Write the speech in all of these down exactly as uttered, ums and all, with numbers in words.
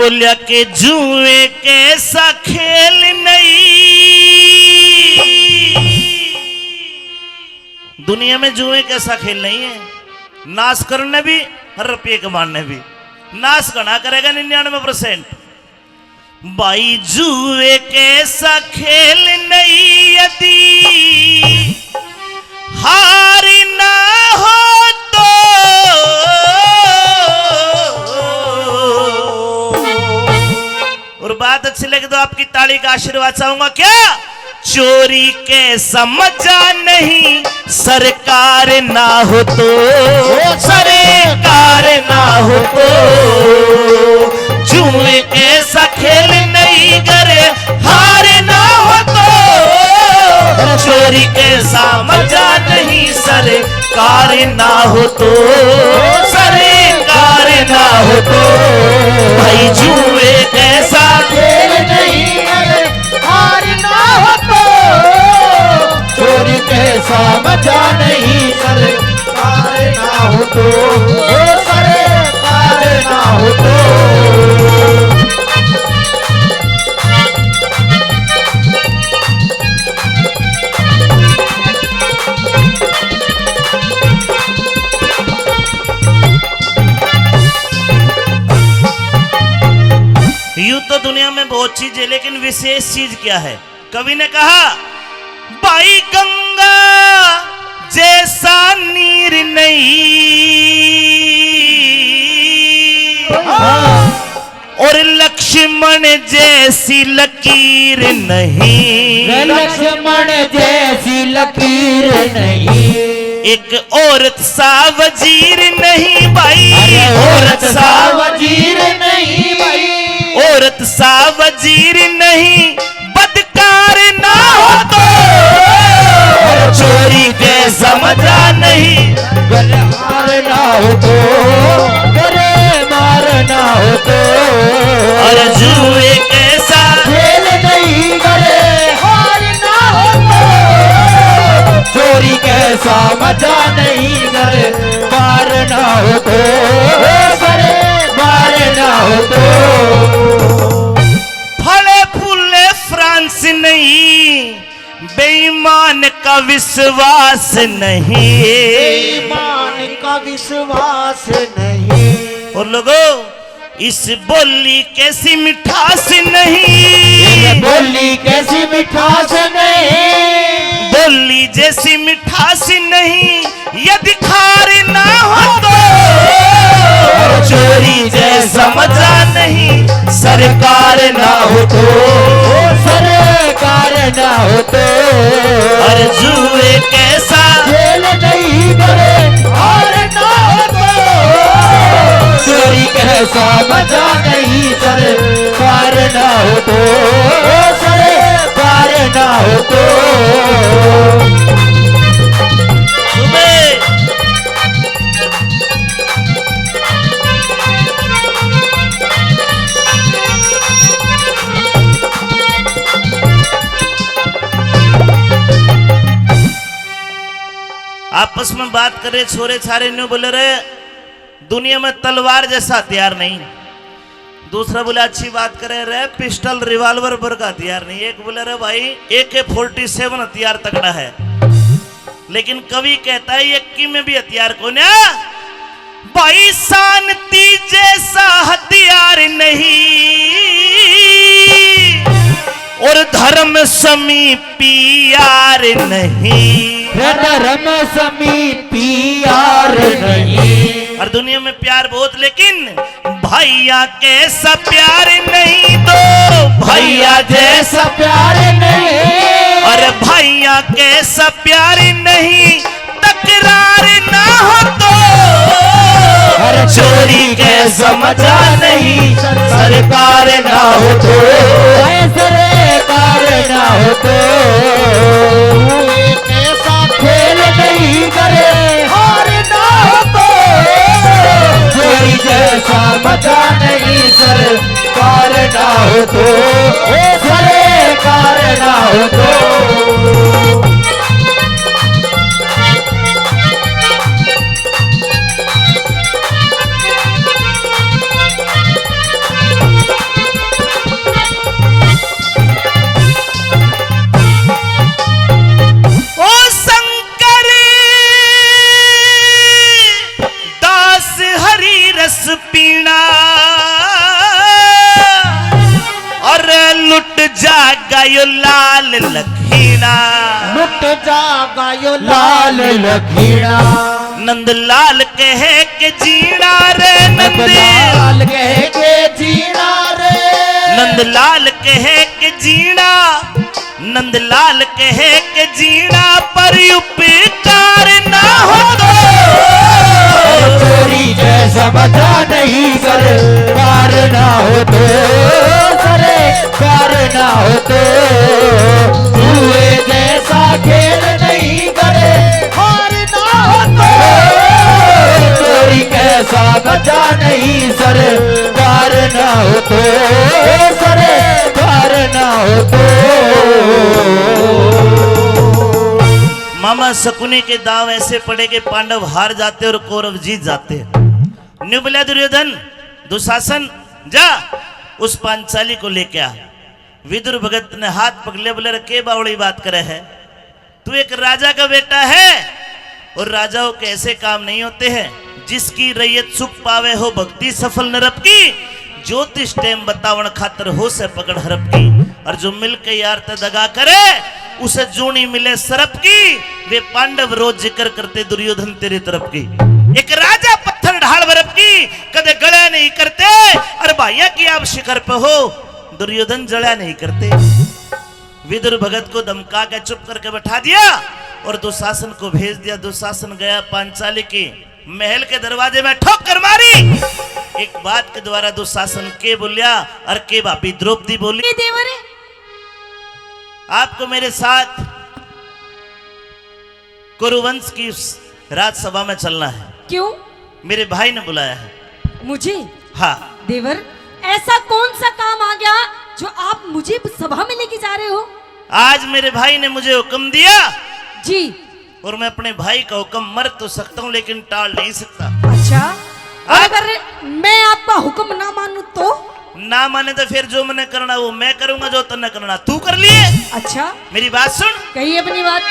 बोल्या के जुए कैसा खेल नहीं, दुनिया में जुए कैसा खेल नहीं है। नाश करने भी और रुपये कमाने भी। नाश घना करेगा निन्यानवे परसेंट। भाई जुए कैसा खेल नहीं, यदि हार ना हो तो। और बात अच्छी लगे तो आपकी ताली का आशीर्वाद चाहूंगा क्या? चोरी कैसा मजा नहीं, सरकार ना हो तो, सरकार ना हो तो। जुए कैसा खेल नहीं, अगर हार ना हो तो। चोरी कैसा मजा नहीं, सरकार ना हो तो, सरकार ना हो तो। भाई जुए कैसा खेल नहीं, अगर हार ना हो तो। चोरी कैसा मजा नहीं, सरकार ना हो तो, ओ सरकार ना हो तो। यूं तो दुनिया में बहुत चीज है, लेकिन विशेष चीज क्या है? कवि ने कहा, भाई गंगा जैसा नीर नहीं, हाँ। और लक्ष्मण जैसी लकीर नहीं। लक्ष्मण जैसी लकीर नहीं। एक औरत सा वजीर नहीं भाई, अरे औरत सा वजीर नहीं भाई। औरत सा वजीर नहीं, बदकार ना हो तो। चोरी जैसा मजा नहीं, अगर हार ना हो तो, अगर मार ना हो तो। और जुए कैसा खेल नहीं, अगर हार ना हो तो। चोरी कैसा मजा नहीं, अगर मार ना हो तो, अगर मार ना हो तो। फले फूले फ्रांस नहीं, बेईमान का विश्वास नहीं। बेईमान का विश्वास नहीं। और लोगों, इस बोली कैसी मिठास नहीं। इस बोली कैसी मिठास नहीं। बोली जैसी मिठास नहीं, यदि खार ना हो तो। चोरी जैसा मजा नहीं, सरकार ना हो तो। सरकार ना हो तो। और जुए कैसा खेल नहीं, अगर हार ना हो तो। चोरी कैसा मजा नहीं, सरकार ना हो तो। सरकार ना हो तो। सुबह आपस में बात करे, छोरे छारे न्यू बोले रे, दुनिया में तलवार जैसा हथियार नहीं। दूसरा बोले, अच्छी बात करे रे, पिस्टल रिवाल्वर बर का हथियार नहीं। एक बोले, रे भाई, ए के फोर्टी सेवन हथियार तगड़ा है, लेकिन कवि कहता है, ये किमे भी हथियार कोन्या। भाई, शांति जैसा हथियार नहीं और धर्म समी पीआर नहीं। धर्म समी पीआर नहीं। और दुनिया में प्यार बहुत, लेकिन भैया कैसा प्यार नहीं, दो भैया जैसा प्यार नहीं। अरे भैया कैसा प्यार नहीं, तकरार ना हो तो। अरे चोरी कैसा मजा नहीं, सरकार ना हो तो। अरे सरकार ना हो तो। कैसा खेल नहीं करे, हार ना हो तो। चोरी जैसा मजा नहीं, सरकार ना हो तो। ओ सरकार ना हो तो। यो लाल लखीणा। मिट जागा यो लाल लखीणा। नंद लाल कहे के जीणा रे नंद नंद। लाल कहे के जीणा रे। नंद लाल कहे के जीणा। नंद लाल कहे के जीणा पर उपकार ना हो तो। चोरी जैसा मजा नहीं सर, प्यार ना हो तो। सर, प्यार ना हो तो। जुए जैसा खेल नहीं करे, हार ना हो तो। चोरी कैसा मजा नहीं सर, प्यार ना हो तो। सर, प्यार ना हो तो। मामा, शकुनी के दांव ऐसे पड़े कि पांडव हार जाते और कौरव जीत जाते। न्यू बोला दुर्योधन, दुशासन, जा उस पांचाली को लेके आ। विदुर भगत ने हाथ पकड़ लिया, बोले, "रे के बावली बात करे है, तू एक राजा का बेटा है और राजाओं के ऐसे काम नहीं होते हैं। जिसकी रैयत सुख पावे हो भक्ति सफल नरप की, ज्योतिष टेम बतावण खातर हो से पकड़ हरप की, और जो मिल के यार ते दगा करे उसे जूनी मिले सरप की।" वे पांडव रोज जिक्र करते दुर्योधन तेरी तरफ की। एक राजा पत्थर ढाल बरफ की, कदे गला नहीं करते, और भाइया की आप शिखर पे हो दुर्योधन जला नहीं करते। विदुर भगत को धमका के चुप करके बैठा दिया और दुशासन को भेज दिया। दुशासन गया पांचाली के महल के दरवाजे में ठोकर मारी। एक बात के द्वारा दुशासन के बोलिया और के भाभी द्रौपदी बोली। ये देवर है। आपको मेरे साथ कुरुवंश की उस राजसभा में चलना है। क्यों? मेरे भाई ने बुलाया है। मुझे? हाँ। देवर, ऐसा कौन सा काम आ गया जो आप मुझे सभा में लेके जा रहे हो? आज मेरे भाई ने मुझे हुक्म दिया। जी। और मैं अपने भाई का हुक्म मर तो सकता हूँ, लेकिन टाल नहीं सकता। अच्छा? और आप अगर मैं आपका हुक्म ना मानूं तो? ना माने तो फिर जो मैंने करना वो मैं करूंगा, जो तन्ने करना तू कर लिए। अच्छा। मेरी बात सुन। कही अपनी बात।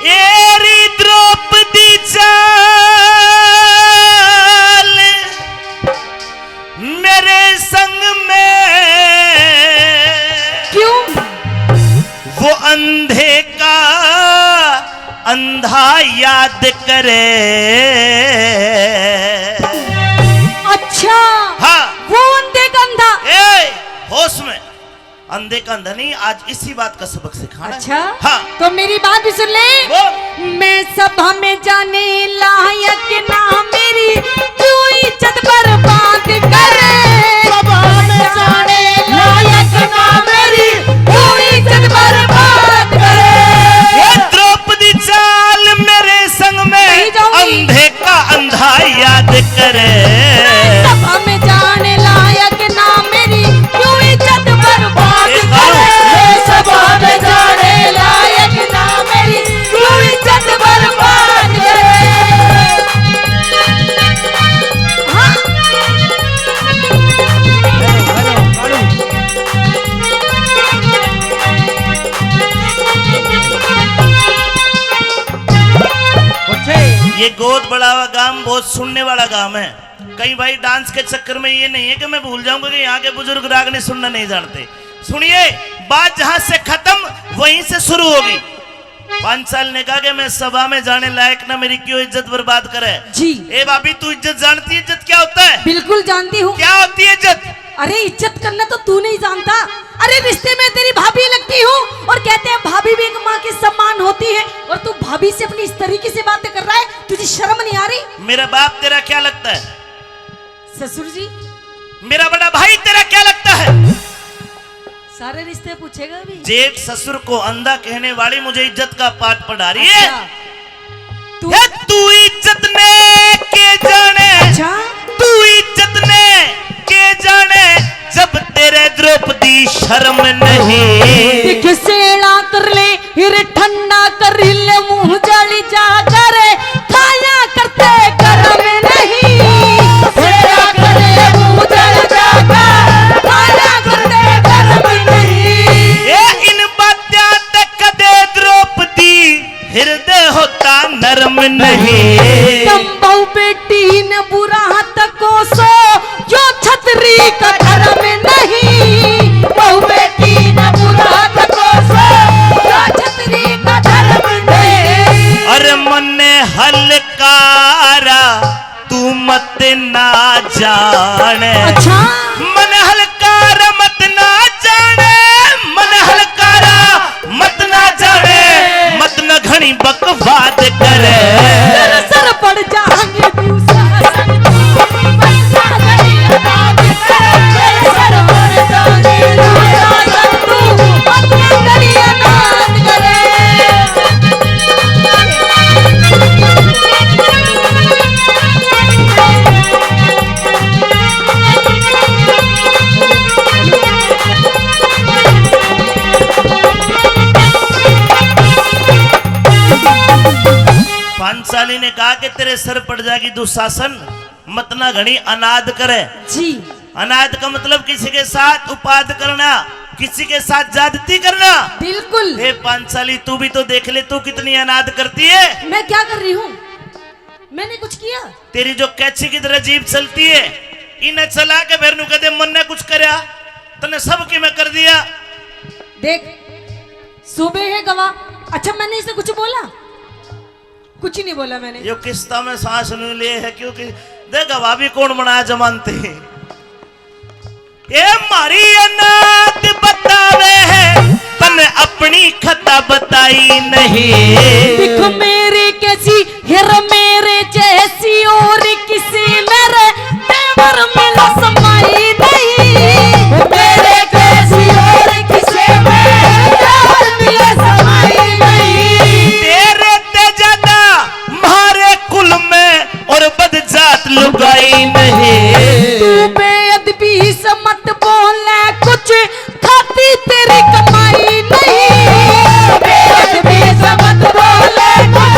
एरी द्रौपदी चाल मेरे संग में। क्यों? वो अंधे का अंधा याद करे। अच्छा। हाँ। वो अंधे का अंधा। ए, होश में। अंधे का अंधा नहीं, आज इसी बात का सबक सिखाना है। अच्छा? हाँ। तो मेरी बात भी सुन ले। बोल। मैं सभा में जाने लायक ना मेरी, क्यों इज्जत बर्बाद करे? सभा में जाने लायक ना मेरी, क्यों इज्जत बर्बाद करे? ये द्रौपदी चाल मेरे संग में नहीं जाऊंगी। अंधे का अंधा याद करे। सभा में जाने लायक ना मेरी, क्यों इज्जत बर्बाद करे? सभा में जाने लायक ना मेरी, क्यों इज्जत बर्बाद करे? हाँ। ये गोद बड़ा हुआ गांव बहुत सुनने वाला गांव है। कई भाई डांस के चक्कर में ये नहीं है कि मैं भूल जाऊंगा कि यहाँ के बुजुर्ग रागनी सुनना नहीं जानते। सुनिए, बात जहां से खत्म वहीं से शुरू होगी। पांचाल ने कहा कि मैं सभा में जाने लायक ना मेरी, क्यों इज्जत बर्बाद करे। जी। ए भाभी, तू इज्जत जानती है? इज्जत क्या होता है? बिल्कुल जानती हूँ। क्या होती है इज्जत? अरे इज्जत करना तो तू नहीं जानता। अरे रिश्ते में तेरी भाभी लगती हूँ और कहते हैं भाभी भी एक माँ के समान होती है और तू भाभी से अपनी इस तरीके से बातें कर रहा है, तुझे शर्म नहीं आ रही? मेरा बाप तेरा क्या लगता है? ससुर जी। मेरा बड़ा भाई तेरा क्या लगता है? सारे रिश्ते पूछेगा अभी। जेठ ससुर को अंधा कहने वाली मुझे इज्जत का पाठ पढ़ा रही है। अच्छा। तू हे तू इज्जत ने के जाने, अच्छा। तू इज्जत ने के जाने, जब तेरे द्रौपदी शर्म नहीं। दिख सेड़ा कर ले, फिर ठंडा कर ले, मुंह जल जा कर, खाया करते गरम नहीं। सेड़ा कर ले, मुंह जल जा कर, खाया टाणे। अच्छा। मन हलकारा मत ना जाणे, मन हलकारा मत ना जाणे, मत ना घणी बकवाद करे। सर, सर पड़ जाएंगे। पांचाली ने कहा कि तेरे सर पड़ जाएगी दुशासन, मत ना घणी अनाद करे। जी। अनाद का मतलब किसी के साथ उपाद करना, किसी के साथ ज्यादती करना। बिल्कुल। हे पांचाली, तू भी तो देख ले, तू कितनी अनाद करती है। मैं क्या कर रही हूँ? मैंने कुछ किया? तेरी जो कैंची की तरह जीभ चलती है, इन्हें चला के फिर नू कहते, मन्ने कुछ करया, तन्ने सब की मैं कर दिया। देख, सुबह है गवाह। अच्छा, मैंने इसे कुछ बोला? कुछ नहीं बोला मैंने। यो किस्ता में सांस नहीं ले है, क्योंकि देख, गवाह भी कौन बनाया जमानती। ए म्हारी अनाद बतावे है, तन्ने अपनी खता बताई नहीं। दिख मेरे कैसी, हेर मेरे जैसी, और किसी मेरे तेवर मिला समाई नहीं। मेरे कैसी और किसी में तेवर मिला समाई नहीं। तेरे ते ज्यादा म्हारे कुल में और बदजात लुगाई नहीं। तू बेअदबी से मत बोले कुछ, खाती तेरी कमाई नहीं। बेअदबी से मत बोले कुछ,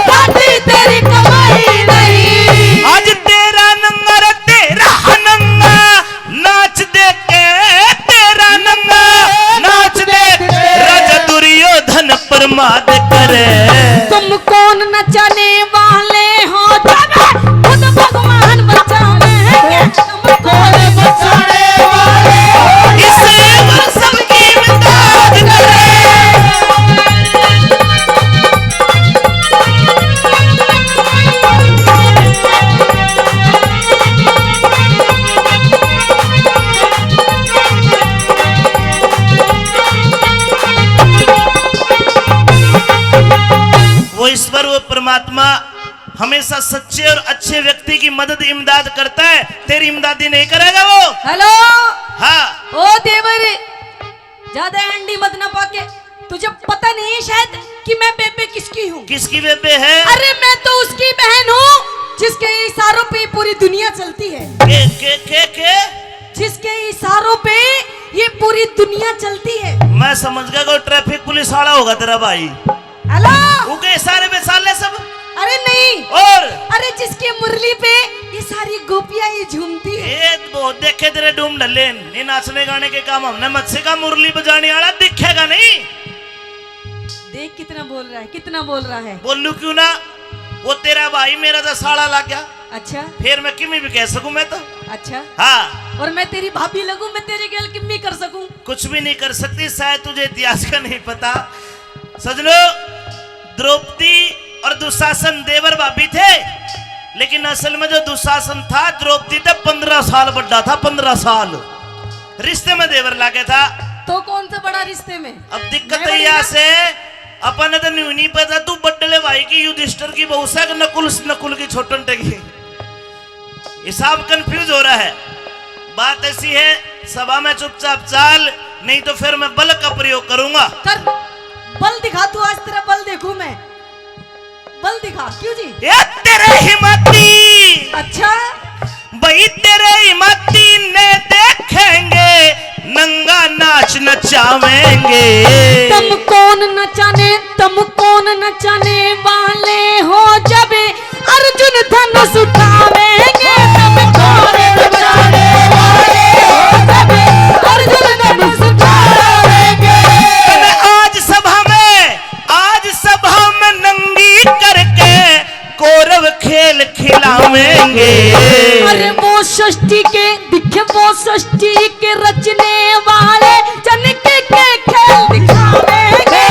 खाती तेरी कमाई नहीं। आज तेरा नंगा रे तेरा नंगा, नाच देखे तेरा नंगा, नाच देखे राजा दुर्योधन प्रमाद करे। तुम कौन नचाने वाले हो जब खुद भगवान बचावेंगे? तुम कौन बचाने वाले हो? इस मौसम की इमदाद करे। वो ईश्वर, वो परमात्मा हमेशा सच्चे और अच्छे व्यक्ति की मदद इमदाद करता है, तेरी इमदादी नहीं करेगा वो। हेलो। हाँ। ओ देवर, ज्यादा एंडी मत ना पाके। तुझे पता नहीं है शायद कि मैं बेबे किसकी हूँ। किसकी बेबे है? अरे, मैं तो उसकी बहन हूँ जिसके इशारों पे ये पूरी दुनिया चलती है। के, के, के, के? जिसके इशारों पे ये पूरी दुनिया चलती है। मैं समझ गया, कोई ट्रैफिक पुलिस वाला होगा तेरा भाई। हेलो। उके इशारे पे चाले सब। अरे नहीं। और? अरे, जिसकी मुरली पे ये सारी गोपियां ही झूमती है। ए, वो देखे तेरे डूम ढले, ये नाचने गाने के काम हमने मत सिखा, मुरली बजाने वाला दिखेगा नहीं। देख कितना बोल रहा है, कितना बोल रहा है। बोलूं क्यों ना, वो तेरा भाई मेरा तो साला लग गया। अच्छा। फिर मैं किमी भी कह सकूं मैं तो। अच्छा। हाँ। और मैं तेरी भाभी लगूं, मैं तेरे गैल किमी कर सकूं? कुछ भी नहीं कर सकती, शायद तुझे इतिहास का नहीं पता। सजनो, द्रौपदी और दुशासन देवर भाभी थे, लेकिन असल में जो दुशासन था, द्रौपदी ते पन्द्रह साल बड़ा था, पन्द्रह साल रिश्ते में देवर लागे था। तो कौन सा बड़ा रिश्ते में? अब दिक्कत मैं बड़ी यहाँ ना? से अपन ने तो न्यू नहीं पता, तू बड्डले भाई की युधिष्ठिर की बहू से कि नकुल, नकुल की छोटन टंगी। हिसाब कंफ्यूज हो रहा है। बात ऐसी है, सभा में चुपचाप चाल, नहीं तो फिर मैं बल का प्रयोग करूंगा। कर, बल दिखा तू, आज तेरा बल देखूं मैं। बल दिखा, क्यों जी? ए तेरे हिम्मती। अच्छा। भाई तेरे हिम्मती ने देखेंगे, नंगा नाच नचावेंगे। तुम कौन नचाने, तुम कौन नचाने वाले हो जब अर्जुन धनुष उठावेंगे? तुम कौन नचाने वाले हो जब अर्जुन धनुष उठावेंगे? तने आज सभा में, आज सभा में नंगी करके कौरव खेल खिलावेंगे। अरे वो सृष्टि के, दिखे वो सृष्टि के रचने वाले, जनके के खेल दिखावेंगे।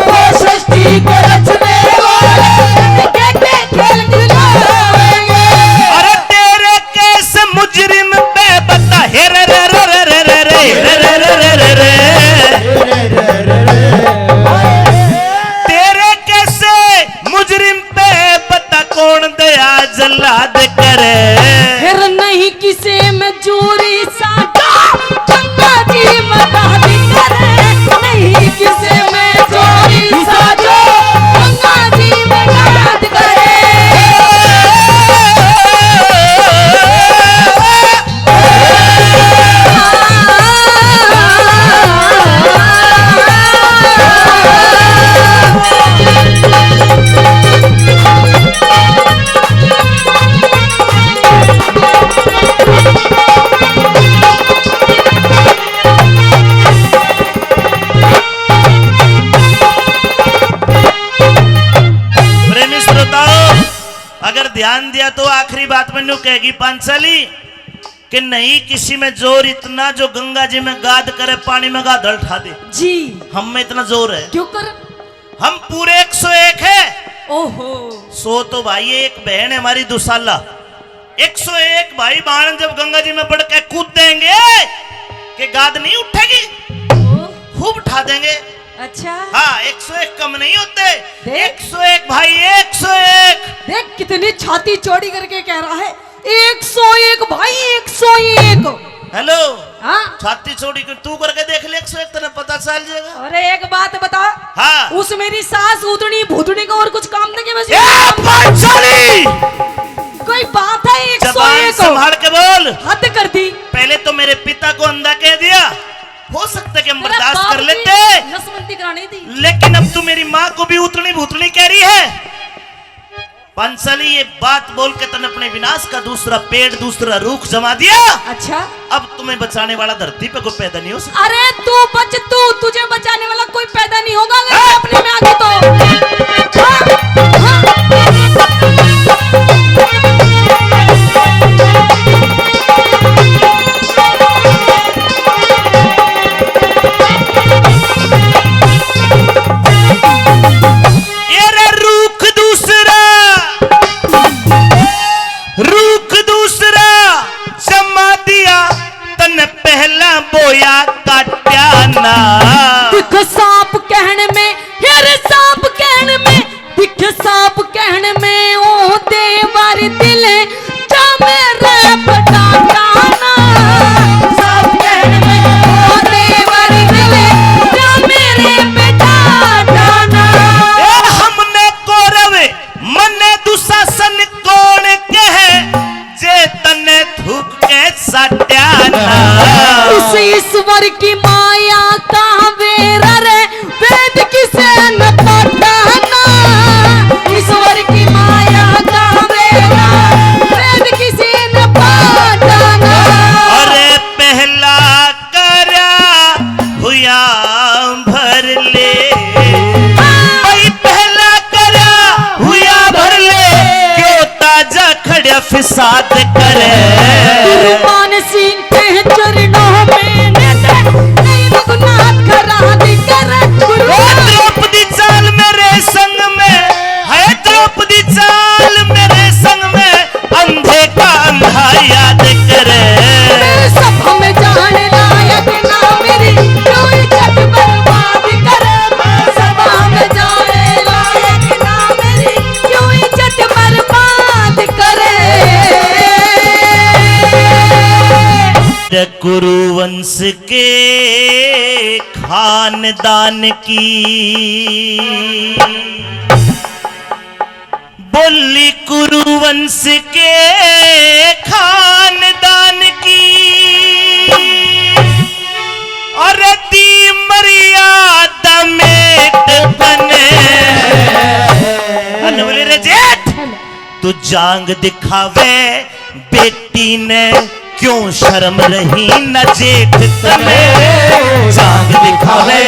वो सृष्टि के रचने वाले, जनके के खेल दिखावेंगे। अरे तेरे केस किसे में चोरी साजो, गंगा जी में दाद करे। नहीं किसे में चोरी साजो, गंगा जी में दाद करे। प्रेमी श्रोताओं, अगर ध्यान दिया तो आखिरी बात मैनू कहेगी पांचाली कि नहीं किसी में जोर इतना जो गंगा जी में गाद करे, पानी में गाधल ठा दे। जी। हम में इतना जोर है। क्यों कर? हम पूरे एक सौ एक है। ओहो। सौ तो भाई, एक बहन है हमारी दुसाला। एक सौ एक भाई बाण जब गंगा जी में पड़ के कूद देंगे कि गाद नहीं उठेगी, ओह। खूब ठा देंगे। अच्छा। हाँ, एक सौ एक कम नहीं होते। देख। एक सौ एक भाई, एक सौ एक। देख, कितनी छाती चौड़ी करके कह रहा है, एक सौ एक भाई, एक सौ एक। हेलो। हाँ। छाती चौड़ी कर, तू करके देख ले, एक सौ एक तने पता चल जाएगा। अरे, एक बात बता। हाँ। उस मेरी सास उतनी भूतनी को और कुछ काम देंगे बस? ए, पांचाली! कोई बात है, जबान एक सौ एक हो। संभाल के बोल। हद कर दी। पहले तो मेरे पिता को अंधा कह दिया, हो सकता है कि हम तेरा बर्दाश्त बाप कर की लेते। नसबंदी करानी थी। लेकिन अब तू मेरी माँ को भी उतनी भूतनी कह रही है। पांचाली, ये बात बोल के तने अपने विनाश का दूसरा पेड़, दूसरा रूख जमा दिया। अच्छा। अब तुम्हें बचाने वाला धरती पे कोई पैदा नहीं हो सकता। अरे तू बच तू, तुझे बचाने वाला कोई पैदा नहीं होगा अगर हाँ। मैं अपने में आ गई तो। हाँ, हाँ। ये रे रूख दूसरा, रूख दूसरा जमा दिया, तन पहला बोया काट्या ना। दिख सांप कहण में, यार सांप कहण में, दिख सांप कहण में, ओ देवर दिल जा मेरे बेटा जाना। सांप कहण में, ओ देवर दिल जा मेरे बेटा जाना। ए हमने कौरव मन्ने दुशासन कौन कहे, जे तन्ने थूक के साट्या ना। उस ईश्वर की माया का बेरा रे, वेद किसे न पाटा ना। ईश्वर की माया का बेरा, वेद किसे न पाटा ना। अरे पहला करया हुया भर ले, भाई पहला करया हुया भर ले, क्यों ताजा खड़या फिसाद करे। गुरु मान सिंह के चरणों में नजर, नहीं रघुनाथ खराद करे। गुरु ओ द्रौपदी चाल मेरे संग में, है द्रौपदी चाल मेरे संग में, अंधे का अंधा याद करे। मैं सभा में जाने लायक ना मेरी, क्यों इज्जत बर्बाद करे। मैं सभा में जाने लायक ना मेरी, क्यों इज्जत बर्बाद करे। कुरुवंश के खानदान की बोली कुरुवंश के खानदान की, अरे दी मर्यादा मेट तने। अन बोले रे जेठ, तू जांग दिखावे बेटी ने, क्यों शर्म रही ना जेठ तने। जांग दिखावे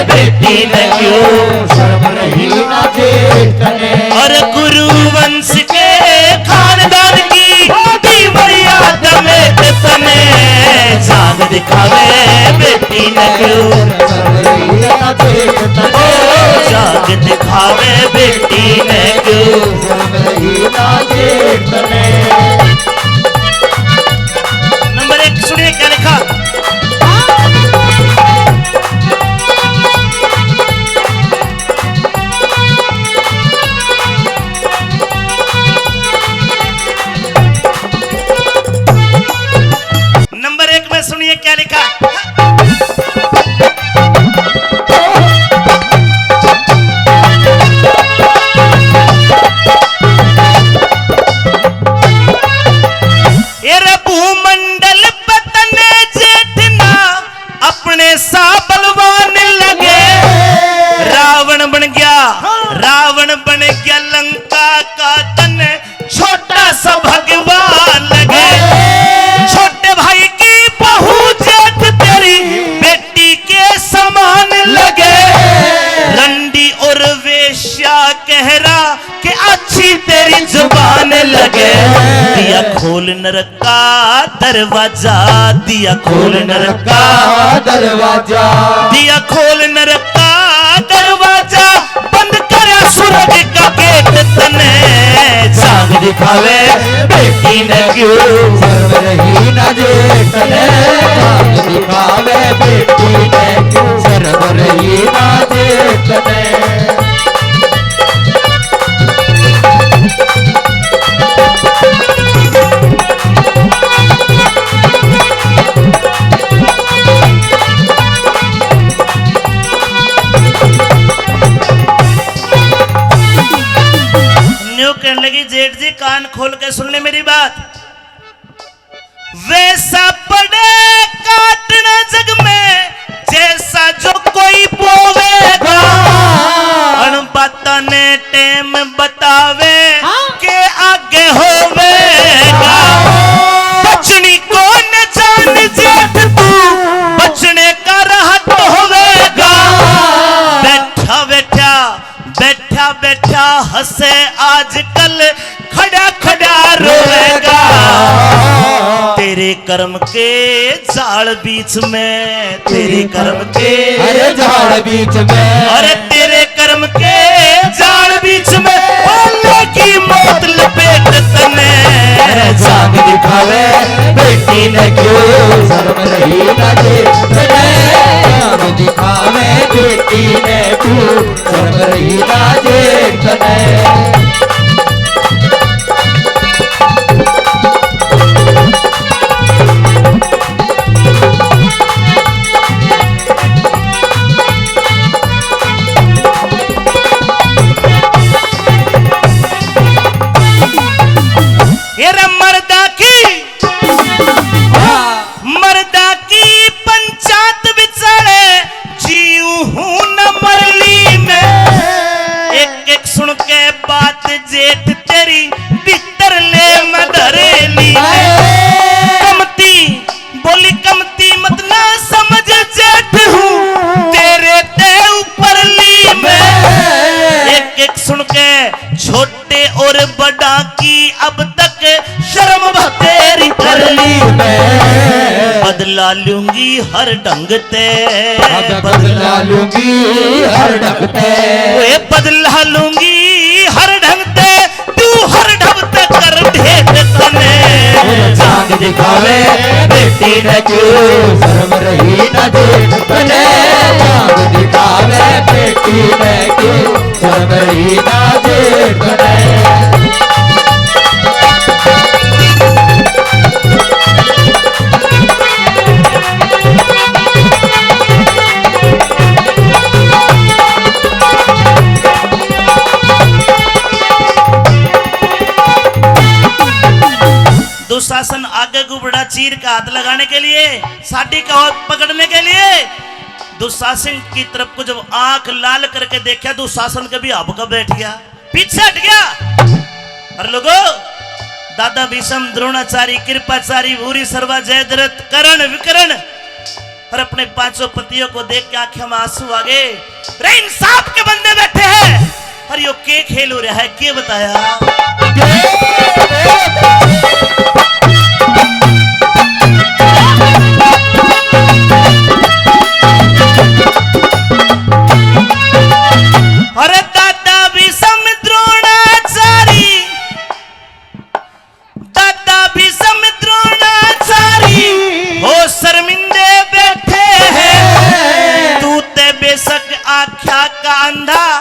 बेटी ने, क्यों शर्म रही ना जेठ तने। और गुरु वंश के खानदान की दी मर्यादा में तने। जांग दिखावे बेटी ने, क्यों शर्म रही ना जेठ तने। जांग दिखावे बेटी ने, क्यों शर्म रही ना जेठ तने। नंबर एक सुनिए क्या लिखा। क्या लिखा? ये रे भूमंडल पतन जेठ ना अपने सा बलवान लगे। रावण बन गया, रावण बन गया लंका का तन, छोटा सा भगवान लगे। छोटे भाई की बहू जेठ तेरी बेटी के समान लगे। रंडी और वेश्या कह रहा कि अच्छी तेरी जुबान लगे। दिया खोल नरक का दरवाजा, दिया खोल नरक का दरवाजा। दिया खोल नरक का दरवाजा, बंद कर सुरग का गेट तने। चांद दिखावे बेटी ने क्यों, शर्म रही ना जेठ ने। चांद दिखावे बेटी ने क्यों, शर्म रही ना जेठ ने। न्यू कहने लगी, "जेठ जी, कान खोल के सुन ले मेरी बात। वैसा पड़े काटना जग में, जैसा जो कोई बोवेगा।" अन बातां ने टेम बतावे, हाँ। के आगे होवेगा। बचनी कौन जान जेठ तू, बचने का रहत होवेगा। बैठा बैठा, बैठा बैठा हंसे आजकल, खड़ा खड़ा रोवेगा। तेरे कर्म के जाल बीच में, तेरे कर्म के, अरे, जाल बीच में, अरे, तेरे कर्म के जाल बीच में, बोले की मौत लपेट तने। चांद दिखावे बेटी ने क्यों, शर्म रही ना जेठ ने। चांद दिखावे बेटी ने क्यों, शर्म रही ना जेठ ने। ये रे मर्दा की, मर्दा की पंचायत बिचाले जीव हूँ न मरली में। एक एक सुन के बात जेठ तेरी, भीतर ले मदरेली में। कमती बोली, कमती मत ना समझ जेठ हूँ तेरे ते ऊपरली में। एक एक सुन के छोटे और बड़ा की अब तक शर्म बतेरी कर ली मैं। बदला लूंगी हर ढंग ते, अब बदला लूंगी हर ढंग ते। ओए बदला लूंगी हर ढंग ते, तू हर ढंग ते कर भेद तने। चांद दिखावे बेटी ने क्यों, शर्म रही ना जेठ ने। चांद दिखावे बेटी ने क्यों, शर्म रही ना जेठ ने। दुशासन आगे गुबड़ा चीर के हाथ लगाने के लिए, साड़ी का हाथ पकड़ने के लिए, दुशासन की तरफ को जब आंख लाल करके देखा, दुशासन के भी हबका बैठ गया, पीछे हट गया। अरे लोगो, दादा भीष्म, द्रोणाचारी, कृपाचारी, भूरी, सर्वा, जयद्रथ, कर्ण, विकर्ण, और अपने पांचों पतियों को देख के आंखें में आंसू आ गए। रे इंसाफ के बंदे बैठे हैं, अरे यो के खेल हो रहा है, के बताया? अरे दादा भीष्म द्रोणाचारी, दादा भीष्म द्रोणाचारी, हो शर्मिंदे बैठे हैं। तू ते बेशक आख्या का अंधा,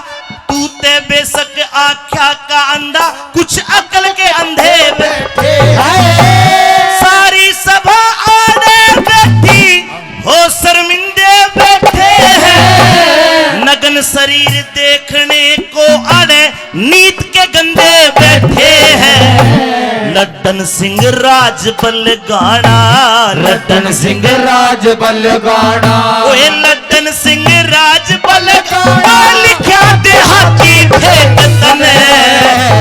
तू ते बेशक आख्या का अंधा, कुछ अकल के अंधे बैठे हैं। सिंह राज बलगाना। रतन सिंह राज बलगाना। ओए लड्डन सिंह राज बलगाना। लिख्या देहाती ठेठ तने।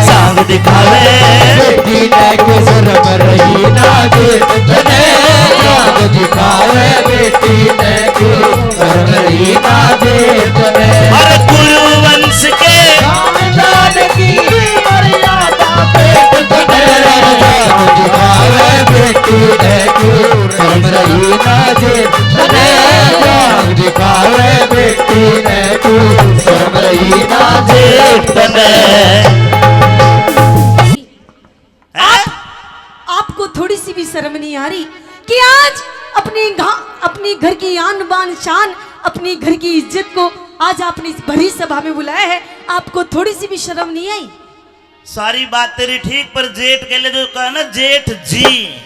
चांद दिखावे। बेटी ने के शर्म रही ना जेठ तने। चांद दिखावे बेटी ने के शर्म रही ना जेठ तने। अरे कुरुवंश के खानदान की मर्यादा पेट तने। चांद दिखावे बेटी ने के शर्म रही ना जेठ तने। चांद दिखावे बेटी ने के शर्म रही ना जेठ तने। हैं? आप, आपको थोड़ी सी भी शर्म नहीं आ रही कि आज अपनी घा-, अपनी घर की आन बान शान, अपनी घर की इज्जत को आज आपने इस भरी सभा में बुलाया है, आपको थोड़ी सी भी शर्म नहीं आई? सारी बात तेरी ठीक, पर जेठ के लिए जो कहा ना, जेठ जी,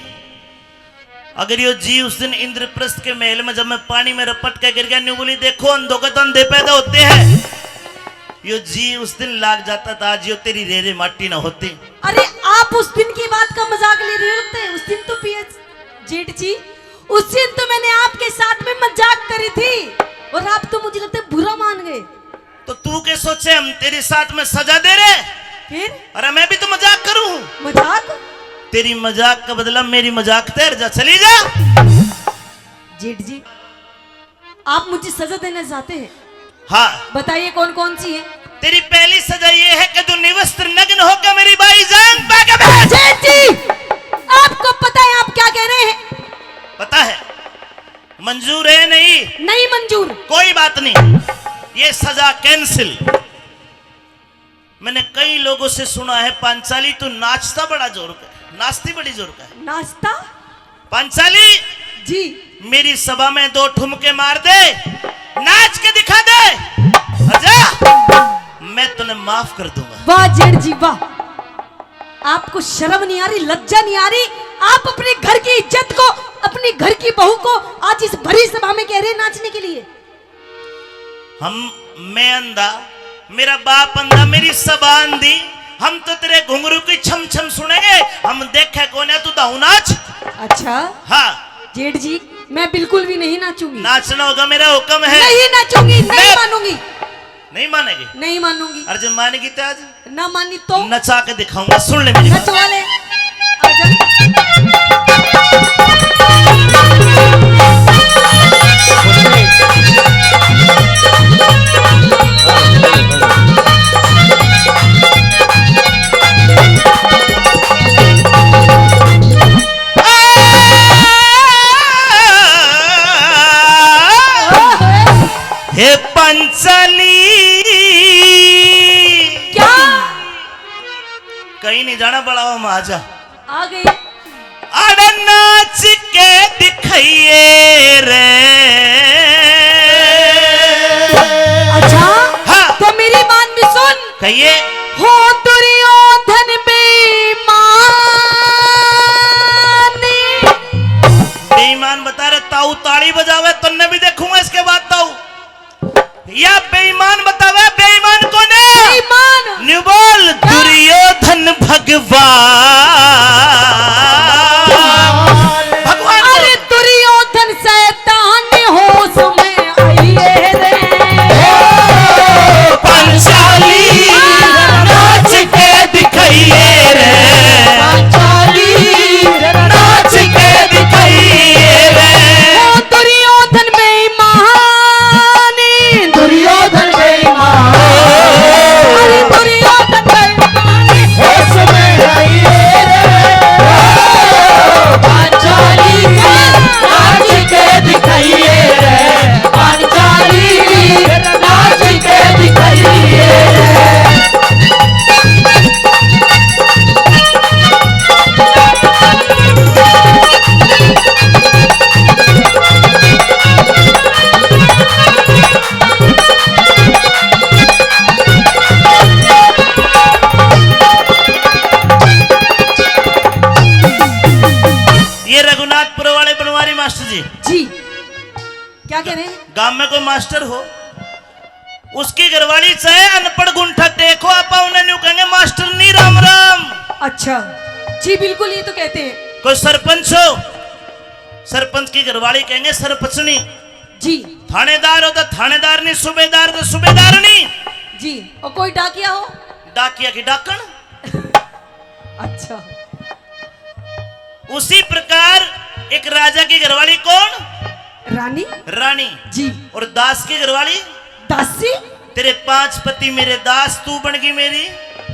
अगर यो जी उस दिन इंद्रप्रस्थ के महल में, जब मैं पानी में रपट के गिर गया, न्यू बोली, "देखो, अंधों के तो अंधे पैदा होते हैं।" यो जी उस दिन लाग जाता तो आज यो तेरी रेरे माटी ना होती। अरे, आप उस दिन की बात का मजाक ले रहे होते, उस दिन तो पीएस जेठ जी, उस दिन तो मैंने आपके साथ में मजाक करी थी और आप तो, मुझे लगता है, बुरा मान गए। तो तू के सोचे हम तेरे साथ में सजा दे रहे? फिर? अरे, मैं भी तो मजाक करूं। मजाक? तेरी मजाक का बदला मेरी मजाक तैर जा, चली जा। जेठ जी, आप मुझे सजा देना चाहते हैं? हाँ। बताइए, कौन कौन सी है? तेरी पहली सजा ये है कि तू निवस्त्र नग्न होकर मेरी भाईजान पा के बैठ। जेठ जी, आपको पता है आप क्या कह रहे हैं? पता है। मंजूर है? नहीं। नहीं मंजूर। कोई बात नहीं, ये सजा कैंसिल। मैंने कई लोगों से सुना है, पांचाली, तू नाचता बड़ा जोर का, नाचती बड़ी जोर का है। नाचता? पांचाली जी। मेरी सभा में दो ठुमके मार दे, नाच के दिखा दे, और जा, मैं तन्ने माफ कर दूंगा। वाह जेठ जी वाह, आपको शर्म नहीं आ रही, लज्जा नहीं आ रही? आप अपने घर की इज्जत को, अपने घर की बहू को आज इस भरी सभा में कह रहे हैं नाचने के लिए? हम, मैं अंधा, मेरा बाप अंधा, मेरी सभा अंधी, हम तो तेरे घुंघरू की छम छम सुनेंगे, हम देखे कोन्या तू दाऊ नाच। अच्छा। हाँ। जेठ जी, मैं बिल्कुल भी नहीं नाचूंगी। नाचना होगा, मेरा हुक्म है। नहीं नाचूंगी, नहीं मैं मानूंगी। नहीं मानेगी? नहीं मानूंगी। और जब मानेगी तो आज ना मानी तो? नचा के दिखाऊंगा, सुन ले मेरी बात। नचवा ले। आजा। हे पंचाली। क्या? कहीं नहीं जाना, बड़ा हुआ, आ जा। आ गई। आड़ा नाच के दिखाइए रे। अच्छा, हाँ। तो मेरी बात भी सुन। कहिए। हो दुर्योधन बेईमान। बेईमान बता रहे, ताऊ ताली बजावे, तन्ने भी देखूंगा इसके बाद ताऊ। या बेईमान बतावे, बेईमान कौन है? बेईमान। न्यू बोल, क्या? दुर्योधन भगवान। भगवान बोल। अरे दुर्योधन शैतान होश में आइए रे। ओ, पंचाली, नाच के दिखाइए रे। पंचाली, नाच के दिखाइए रे। ओ दुर्योधन बेईमान। दुर्योधन बेईमान। अरे दुर्योधन बेईमान। होश में आइए रे। पांचाली नाच के दिखाइए रे। पांचाली नाच के दिखाइए रे। ये रघुनाथपुर वाले बनवारी मास्टर जी। जी, क्या कह रहे हैं? गांव में कोई मास्टर हो, उसकी घरवाली चाहे अनपढ़ गुंठा टेक हो, आपा उन्हें न्यू कहेंगे, "मास्टरनी राम राम।" अच्छा। जी बिल्कुल, ये तो कहते हैं। कोई सरपंच हो, सरपंच की घरवाली कहेंगे सरपंचनी। जी। थानेदार हो तो थानेदारनी, सूबेदार तो सूबेदारनी। जी। और कोई डाकिया हो? डाकिया की डाकण। अच्छा। उसी प्रकार एक राजा की घरवाली कौन? रानी। रानी। जी। और दास की घरवाली? दासी। तेरे पांच पति मेरे दास, तू बन गई मेरी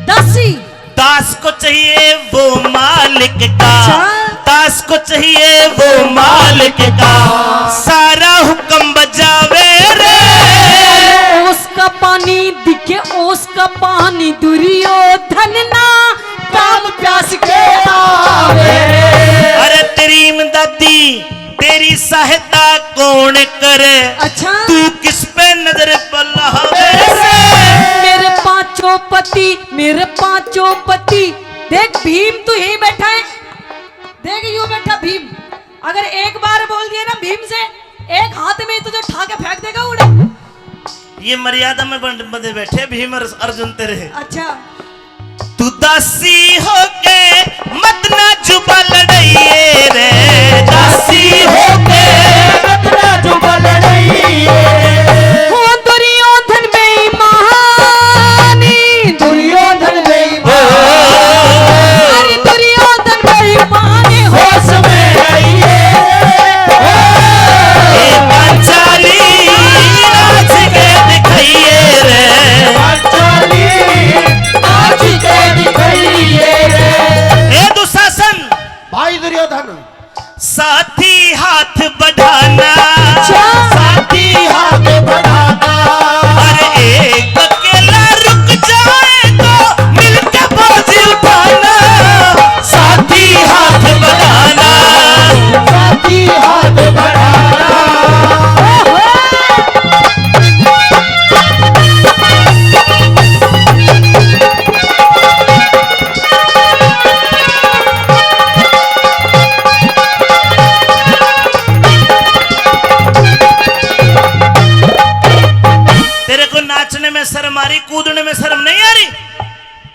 दासी। दास को चाहिए वो मालिक का, अच्छा। दास को चाहिए वो मालिक का, सारा हुक्म बजावे रे। उसका पानी दिखे, उसका पानी दुर्योधन ना, काम प्यास के आवे रे। अरे तेरी इमदादी, तेरी सहायता कौन करे? अच्छा। तू किस पे नजर बलावे रे? मेरे पांचों पति, मेरे पांचों पति। देख भीम, तू यहीं बैठा है, देख यूं बैठा भीम। अगर एक बार बोल दिया ना भीम से, एक हाथ में तुझे उठा के फेंक देगा उड़े। ये मर्यादा में बन-, बंधे बैठे भीम और अर्जुन तेरे। अच्छा। तू दासी होके मत ना जुबा लड़ाइए रे, दासी होके मत ना जुबा लड़ाइए रे। हो दुर्योधन बेईमानी, दुर्योधन बेईमान। अरे दुर्योधन बेईमानी, होश में आइए। ए पांचाली नाच के दिखाइए रे। पांचाली नाच के दिखाइए रे। ए दुशासन। भाई दुर्योधन। साथी हाथ बढ़ाना। अच्छा। साथी हाथ बढ़ाना। अरे एक अकेला रुक जाए तो मिलके बोझ उठाना। साथी हाथ बढ़ाना। साथी हाथ बढ़ाना। तेरे को नाचने में शर्म आ रही, कूदने में शर्म नहीं आ रही?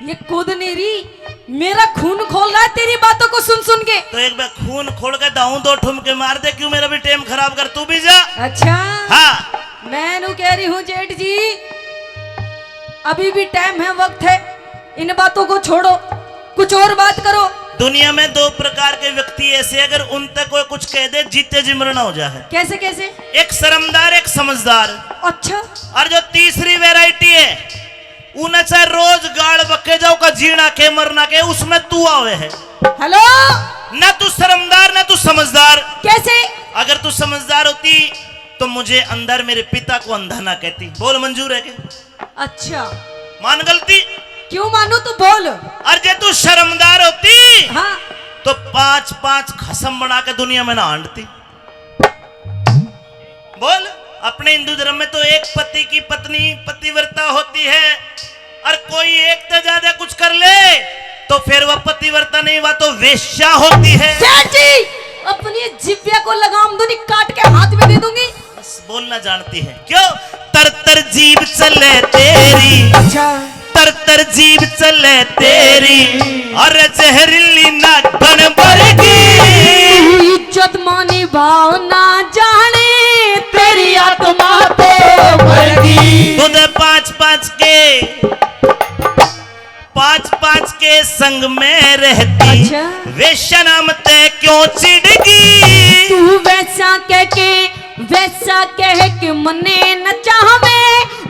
ये कूद नहीं रही, मेरा खून खोल रहा है तेरी बातों को सुन सुन के। तो एक बार खून खोल के दाऊं दो ठुमके मार दे, क्यों मेरा भी टाइम खराब कर, तू भी जा। अच्छा। हाँ। मैं नू कह रही हूँ जेठ जी, अभी भी टाइम है, वक्त है, इन बातों को छोड़ो, कुछ और बात करो। दुनिया में दो प्रकार के व्यक्ति ऐसे, अगर उन तक कोई कुछ कह दे, जीते जी मरना हो जाए। कैसे, कैसे? एक शर्मदार, एक समझदार। अच्छा। और जो तीसरी वैरायटी है, उन्हें चाहे रोज गाल बके जाओ का, जीना के मरना के, उसमें तू आवे है। हेलो। ना तू शर्मदार, ना तू समझदार। कैसे? अगर तू समझदार होती तो मुझे अंधा, मेरे पिता को अंधा ना कहती। बोल, मंजूर है क्या? अच्छा। मान गलती। क्यों मानू, तू बोल। और जे तू शर्मदार होती, हाँ। तो पांच पांच खसम बना के दुनिया में ना हांडती। बोल, अपने हिंदू धर्म में तो एक पति की पत्नी पतिव्रता होती है, और कोई एक से ज्यादा कुछ कर ले तो फिर वह पतिव्रता नहीं, वह तो वेश्या होती है। सेठ जी, अपनी जिब्या को लगाम दो, नहीं काट के हाथ में दे दूंगी। बस बोलना जानती है क्यों? तर तर जीभ चले तेरी, अच्छा। तर तर जीभ चले तेरी, अरे जहरीली नागण वर्गी। तू इज्जत मानी भाव ना जाने, तेरी आत्मा तो मरगी। खुद पांच पांच के, पांच पांच के संग में रहती, अच्छा। वेश्या नाम ते क्यों चिढ़गी? तू वैसा कह के, वैसा कह के मने नचावे,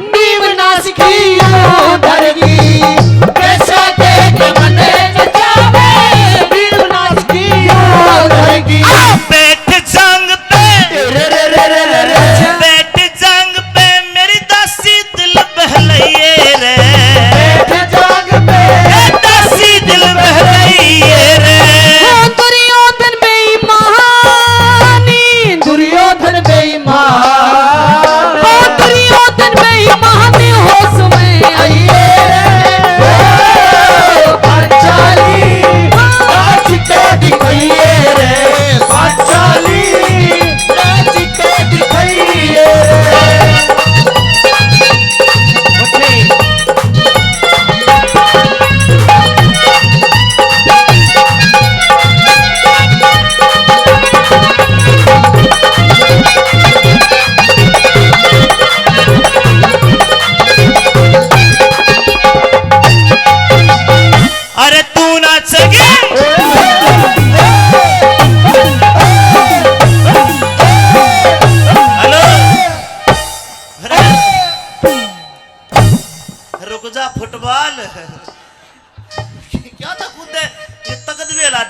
नीम नाश की ओ धरगी। वैसा कह के मने नचावे, नीम नाश की ओ धरगी। आ बैठ जांग पे, रे रे रे, बैठ जांग पे मेरी दासी दिल बहलाइए रे। बैठ जांग पे ए दासी दिल बहलाइए रे। ओ दुर्योधन बेईमानी, दुर्योधन बेईमान। ओ दुर्योधन बेईमान, होश में आइए रे।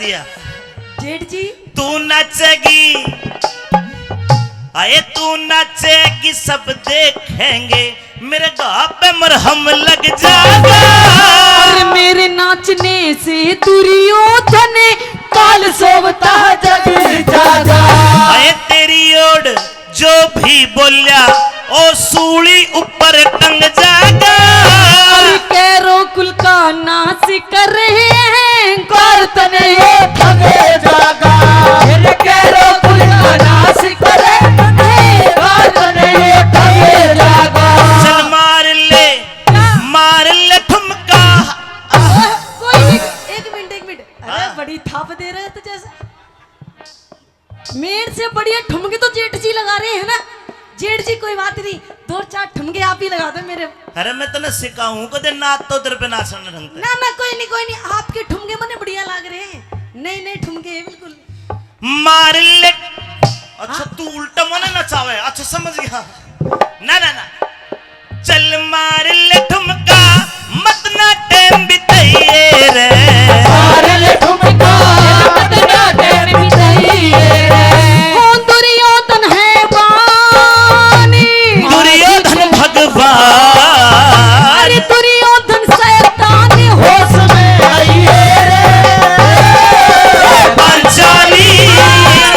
जेठ जी। तू नाचेगी, आए तू नाचेगी, सब देखेंगे, मेरे घाव पे मरहम लग जाएगा। और मेरे नाचने से दुर्योधन काल सोवता जग जागा। आए तेरी ओड़ जो भी बोल्या, ओ सूली ऊपर टंग जागा। और कैरो कुल का नाश कर रहे हैं, कार तने ये ठगे जागा। मेरे कैरो कुल का नाश करे, कार तने ये ठगे जागा। चल मार ले, मार ले ठुमका। कोई नहीं, एक मिनट, एक मिनट। अरे हाँ। बड़ी थाप दे रहे हो तो जैसे मेरे से बढ़िया ठुमके तो जेठ जी लगा रहे हैं ना। जेठ जी, कोई बात नहीं, दो चार ठुमके आप ही लगा दो मेरे। अरे, मैं तने सिखाऊं कदे नाच, तो तेरे पे नाचने ढंग पे। ना, ना, कोई नहीं, कोई नहीं, आपके ठुमके मने बढ़िया लाग रहे हैं, नए नए ठुमके हैं बिल्कुल। मार ले। अच्छा, हाँ। तू उल्टा मने नचावे। अच्छा, समझ गया। ना, ना, ना। चल मार ले ठुमका, मत ना टाइम बिताइए रे। मार ले ठुमका, मत ना टाइम बिताइए रे। हो दुर्योधन है बानी। दुर्योधन भगवान। अरे दुर्योधन शैतान, होश में आइए रे। पांचाली।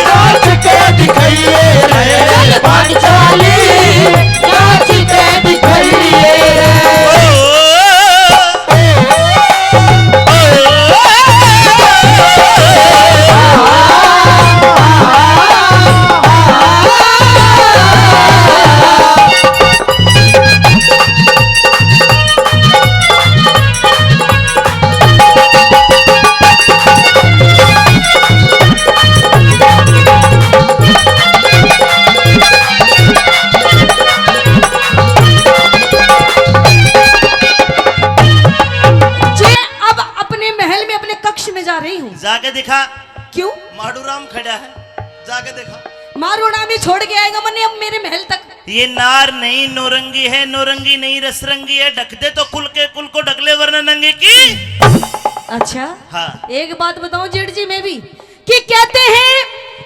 नाच के दिखाइए रे। चल पांचाली। नाच के दिखाइए रे। जे अब अपने महल में, अपने कक्ष में जा रही हूँ। जाके दिखा। क्यों? माड़ू राम खड़ा है, जाके दिखा। मारू राम ही छोड़ के आएगा मन्ने अब मेरे महल तक। ये नार नहीं नौरंगी है, नौरंगी नहीं रसरंगी है, ढक दे तो कुल के कुल को ढक ले, वरना नंगे की। अच्छा। हाँ। एक बात बताऊं जेठ जी, मैं भी कि कहते हैं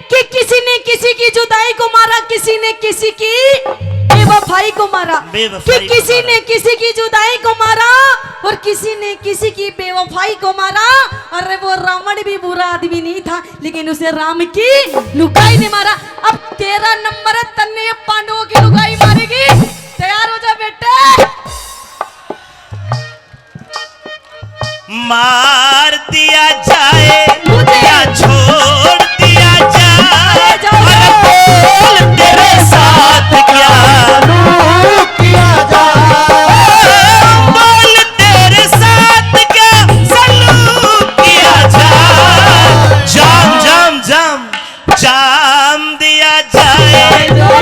कि किसी ने किसी की जुदाई को मारा, किसी ने किसी की बेवफाई को मारा, बेवफाई कि को किसी मारा। ने किसी की जुदाई को मारा और किसी ने किसी की बेवफाई को मारा। अरे वो रावण भी बुरा आदमी नहीं था, लेकिन उसे राम की लुगाई ने मारा। अब तेरा नंबर है, तन्ने ये पांडवों की लुगाई मारेगी। तैयार हो जा बेटे। मार दिया जाए मुझे। या छोड़ दिया जाए, अरे बोल तेरे साथ क्या सलूक किया जाए। बोल तेरे साथ क्या सलूक किया जाए। जाम, जाम, जाम, जाम दिया जाए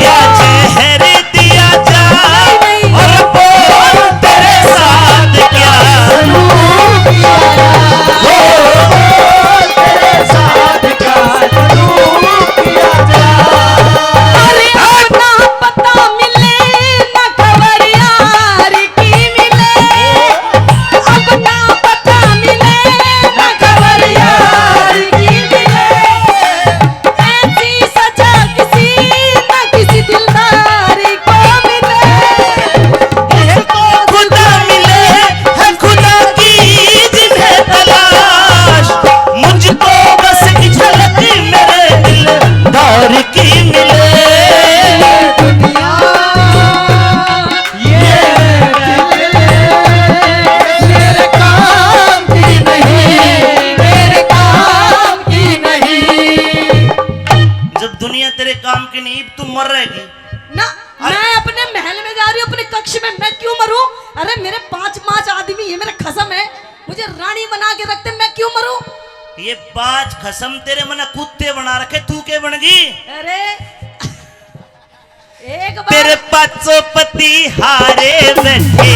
या जहर दिया जाए, और बोल तेरे साथ क्या सलूक किया जाए। बोल तेरे साथ क्या सलूक किया जाए। अरे अपना पता मिले ना खबर यार की मिले, अपना पता मिले ना खबर यार की मिले। ऐसी सजा किसी ना किसी दिलदार को मिले। इसको खुदा मिले है, खुदा की जिन्हें तलाश, मुझको बस एक झलक मेरे दिलदार की मिले। दुनिया, ये दिल मेरे काम की नहीं, मेरे काम की नहीं। जब दुनिया तेरे काम की नहीं, तू मर रहेगी। ना, अरे मैं अपने महल में जा रही हूँ, अपने कक्ष में, मैं क्यों मरूं? अरे मेरे पांच पांच आदमी है, मेरे खसम है, मुझे रानी बना के रखते, मैं क्यों मरूं? ये पांच खसम तेरे मने कुत्ते बना रखे, तू के बन गई? अरे एक बार तेरे पांचों पति हारे बैठे,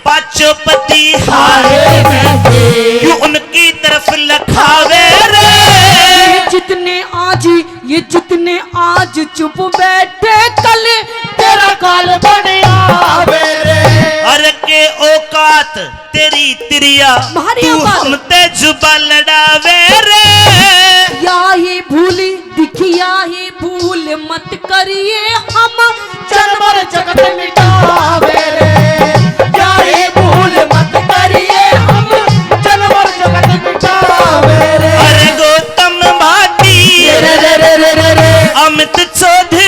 पांचों पति हारे बैठे, क्यों उनकी तरफ लखावे रे? जितने आज ये जितने आज चुप बैठे, कल तेरा काल बन आवे रे। अरे के औकात तेरी तिरिया, तू हम ते जुबा लड़ावे रे। या ही भूली दिखिया ही भूल मत करिए हम, जानवर जगत मिटावे रे। या ही भूल मत करिए हम, जानवर जगत मिटावे रे। अरे गौतम भाटी, रे रे रे रे रे रे। अमित चौधरी